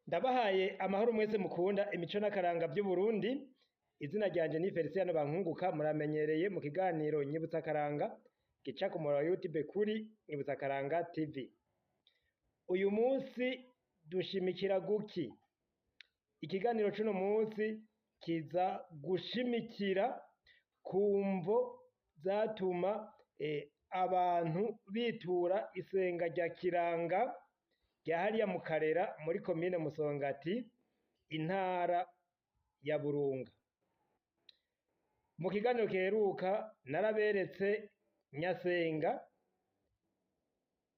Ndabahaye amahoro mwese mukunda imico n'akaranga vy'Uburundi. Izina ryanje ni Feliciano Bankunguka, muramenyereye mu kiganiro Nyibutsa Akaranga gica ku muhora wa YouTube kuri Nyibutsa Akaranga TV. Uyu munsi dushimikira guki? Ikiganiro c'uno munsi kiza gushimikira ku mvo zatuma abantu bitura isenga rya Kiranga rya hariya mu Karera muri komine Musongati, intara ya Burunga. Mu kiganiro giheruka naraberetse Nyasenga,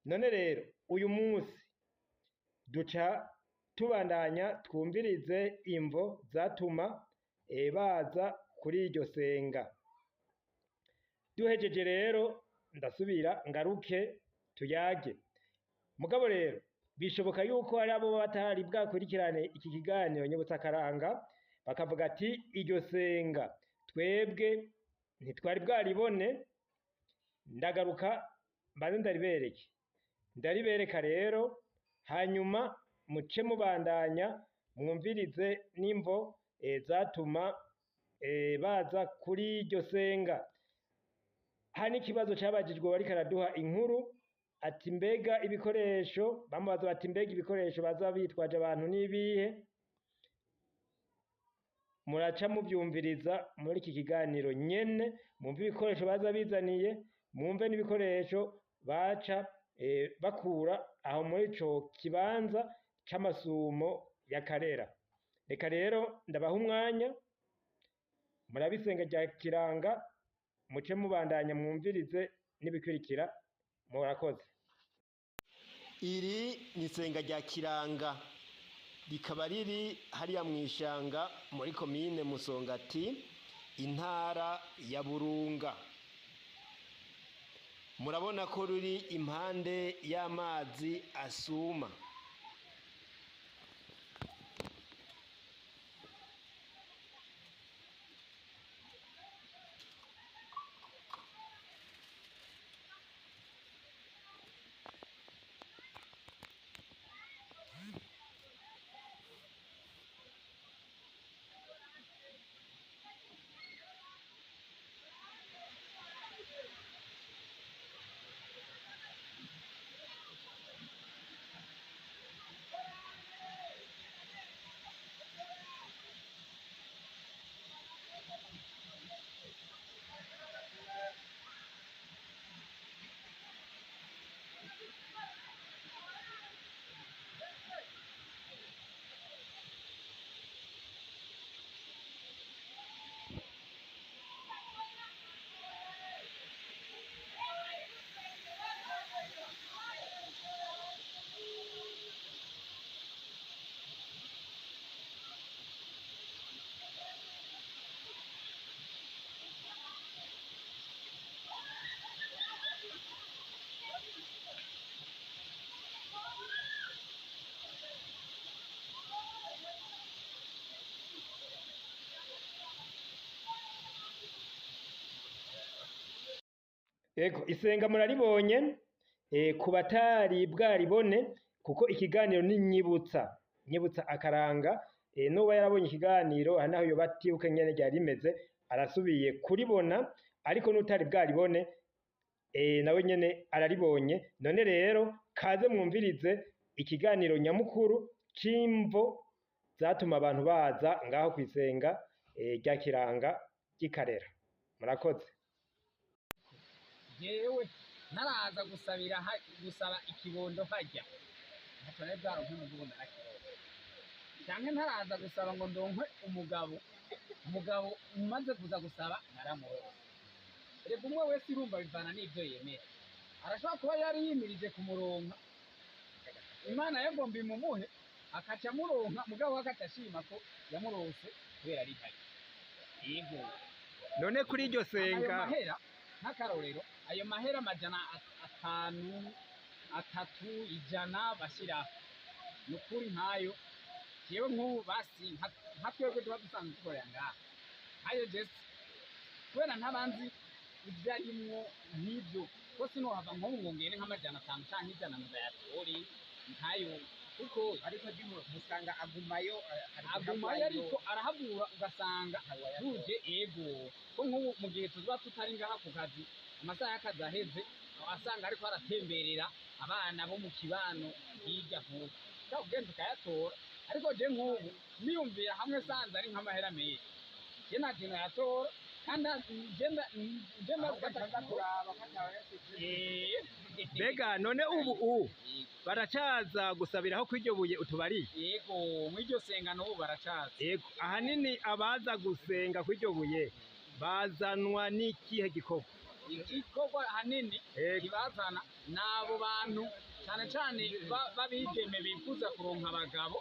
none rero uyu munsi duca tubandanya twumvirize imvo zatuma baza kuri iryo senga. Duhejeje rero ndasubira ngaruke tuyage. Mugabo rero bishoboka yuko hari abo batari bwakurikirane iki kiganiro Nyibutsa Akaranga bakavuga ati iryo senga twebwe ntitwari bwaribone, ndagaruka mbanze ndaribereke. Ndaribereka rero hanyuma muce mubandanya mwumvirize n'imvo zatuma baza kuri iryo senga. Hari n'ikibazo cabajijwe uwariko araduha inkuru ati mbega ibikoresho, bamubaza bati mbega ibikoresho baza bitwaje abantu n'ibihe? Muraca muvyumviriza muri iki kiganiro nyene, mwumve ibikoresho baza bizaniye, mwumve n'ibikoresho baca bakura aho muri ico kibanza c'amasumo ya Karera. Reka rero ndabaha umwanya, murabe isenga rya Kiranga, muce mubandanya mwumvirize n'ibikurikira. Murakoze. Iri ni isenga rya Kiranga, rikaba riri hariya mw'ishanga muri komine Musongati, intara ya Burunga. Murabona ko ruri impande y'amazi asuma. Ego, isenga muraribonye, ku batari bwaribone, kuko ikiganiro ni nyibutsa, nyibutsa akaranga, n'uba yarabonye ikiganiro hari naho yoba atibuka ingene ryari rimeze, arasubiye kuribona, ariko n'utari bwaribone nawe nyene araribonye. None rero kaze mwumvirize ikiganiro nyamukuru c'imvo zatuma abantu baza ngaho kw'isenga rya Kiranga ry'i Karera. Murakoze. Jewe naraza gusabira gusaba ikibondo hajya ntaco nari bwaronke umugabo narakironse, canke ntaraza gusaba ngo ndonke umugabo, umugabo umaze kuza gusaba naramuronse. Erega umwe wese urumva bivana n'ivyo yemera, arashobora kuba yari yimirije kumuronka, Imana yagomba imumuhe akaca amuronka, mugabo we akaca ashima ko yamuronse kubera ari hajya. Yego. None kuri iryo Ayo senga mahera nk'akarorero, ayo mahera amajana atanu, atatu, ijana bashyiraho, ni ukuri nkayo jewe nk'ubu basi nka twebwe tuba dusanzwe dukorera ngaha, nkayo jesi kubera ntabanzi ibyo arimwo nk'ibyo ko sinohava nk'ubu ngo ngende nk'amajana atanu canke ijana ngo ndayatore nkayo. Kuko Ariko ndimo musanga agumayo, hari igihe agumayo, agwayo, ariko arahabura ugasanga ntawayatora. Tuje, ego, ko nk'ubu mu gihe tuba tutari ngaha ku kazi, amasaha y'akazi aheze, asanga ariko aratemberera abana bo mu kibano hirya nk'uko ushobora kugenda ukayatora. Ariko je nk'ubu niyumvira hamwe sanze ari nk'amahera menshi, je nta kintu yatora, kandi je Ahubwo aca kuraba ko atawayasize. Mbega none ubu baracaza gusabiraho kw'iryo buye utubariye? Yego, mw'iryo senga n'ubu baracaza. Yego, ahanini abaza gusenga kw'iryo buye bazanwa n'ikihe gikorwa? Igikorwa ahanini kibazana ni abo bantu cyane cyane b'abigeme bifuza kuronka abagabo,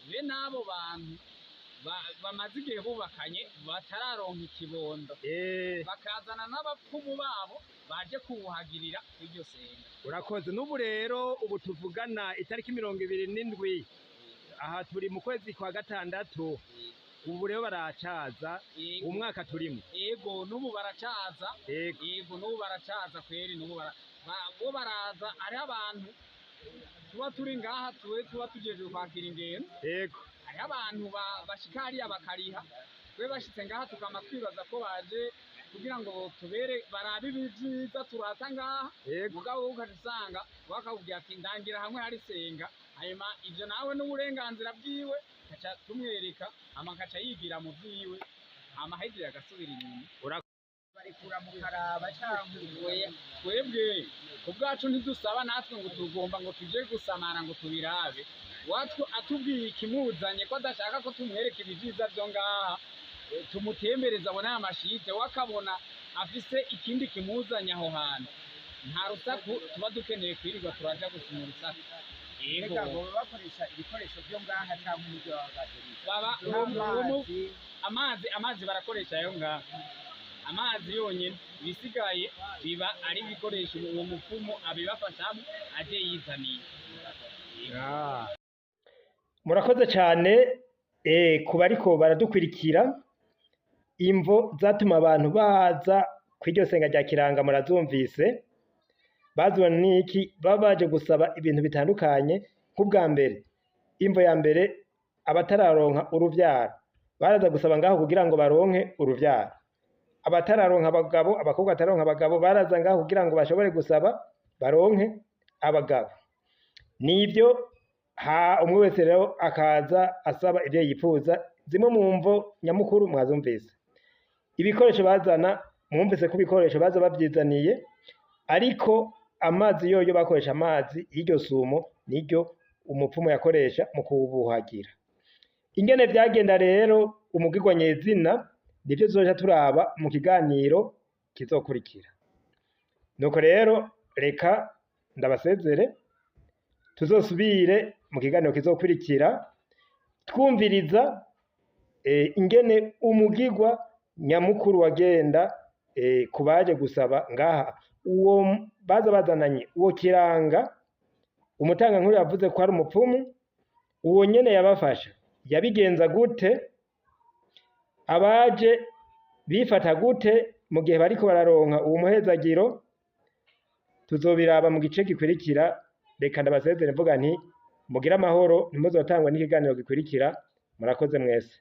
be n'abo bantu bamaze igihe bubakanye batararonka ikibondo, bakazana n'abapfumu babo baje kuwuhagirira iryo senga. Urakoze. N'ubu rero ubu tuvugana itariki 27, aha turi mu kwezi kwa gatandatu, ubu rero baracaza? Yego. Umwaka turimo? Yego, n'ubu baracaza. Yego, n'ubu baracaza kweri, n'ubu bo baraza. Hariho abantu tuba turi ngaha, tuwe tuba tujejwe kwakira ingendo. Hariho abantu bashika hariya bakariha, twe bashitse ngaha tukama twibaza ko baje kugira ngo tubere barabe ibivyiza turata ngaha. Mugabo wowe ukaca usanga wakakubwira ati: "Ndangira hamwe hari senga." Hanyuma ivyo nawe n'uburenganzira bwiwe, kaca tumwereka, hama akaca yigira mu vyiwe, hama ahejeje agasubira inyuma. Barikura mu karaba canke? Oya, twebwe ku bwacu ntidusaba natwe ngo tugomba ngo tuje gusamara ngo tubirabe. Watwe atubwiye ikimuzanye, ko adashaka ko tumwereka ibivyiza vyo ngaha, tumutembereza abone aya mashite, we akabona afise ikindi kimuzanye aho hantu, nta rusaku tuba dukeneye kwirirwa turaja gusuma urusaku. Yego. Mbega ngo baba bakoresha ibikoresho vyo ngaha canke uburyo baba baje? Baba Nk'amazi? Amazi barakoresha ayo ngaha, amazi yonyine. Ibisigaye biba ari ibikoresho uwo mupfumu abibafashamo aje yizaniye. Murakoze cyane ku bariko baradukurikira. Imvo zatuma abantu baza kw'iryo senga rya Kiranga murazumvise. Bazwa n'iki? Baba baje gusaba ibintu bitandukanye. Nk'ubwa mbere, imvo ya mbere, abatararonka uruvyaro baraza gusaba ngaho kugira ngo baronke uruvyaro. Abatararonka abagabo, abakobwa batararonka abagabo, baraza ngaho kugira ngo bashobore gusaba baronke abagabo. Nivyo ha umwe wese rero akaza asaba ibyo yifuza. Zimwe mu mvo nyamukuru mwazumvise. Ibikoresho bazana, mwumvise ko ibikoresho baza bavyizaniye, ariko amazi yoyo bakoresha amazi y'iryo sumo, niryo umupfumu yakoresha mu kubuhagira. Ingene vyagenda rero umugirwa nyezina, nivyo tuzoca turaba mu kiganiro kizokurikira. Nuko rero reka ndabasezere, tuzosubire mu kiganiro kizokurikira twumviriza ingene umugirwa nyamukuru wagenda ku baje gusaba ngaha, uwo baza bazananye, uwo Kiranga umutangankuru yavuze ko ari umupfumu, uwo nyene yabafasha yabigenza gute, abaje bifata gute mu gihe bariko bararonka uwo muhezagiro. Tuzobiraba mu gice gikurikira. Reka ndabasezere mvuga nti mugire amahoro, ntimuzotangwa n'ikiganiro gikurikira. Murakoze mwese.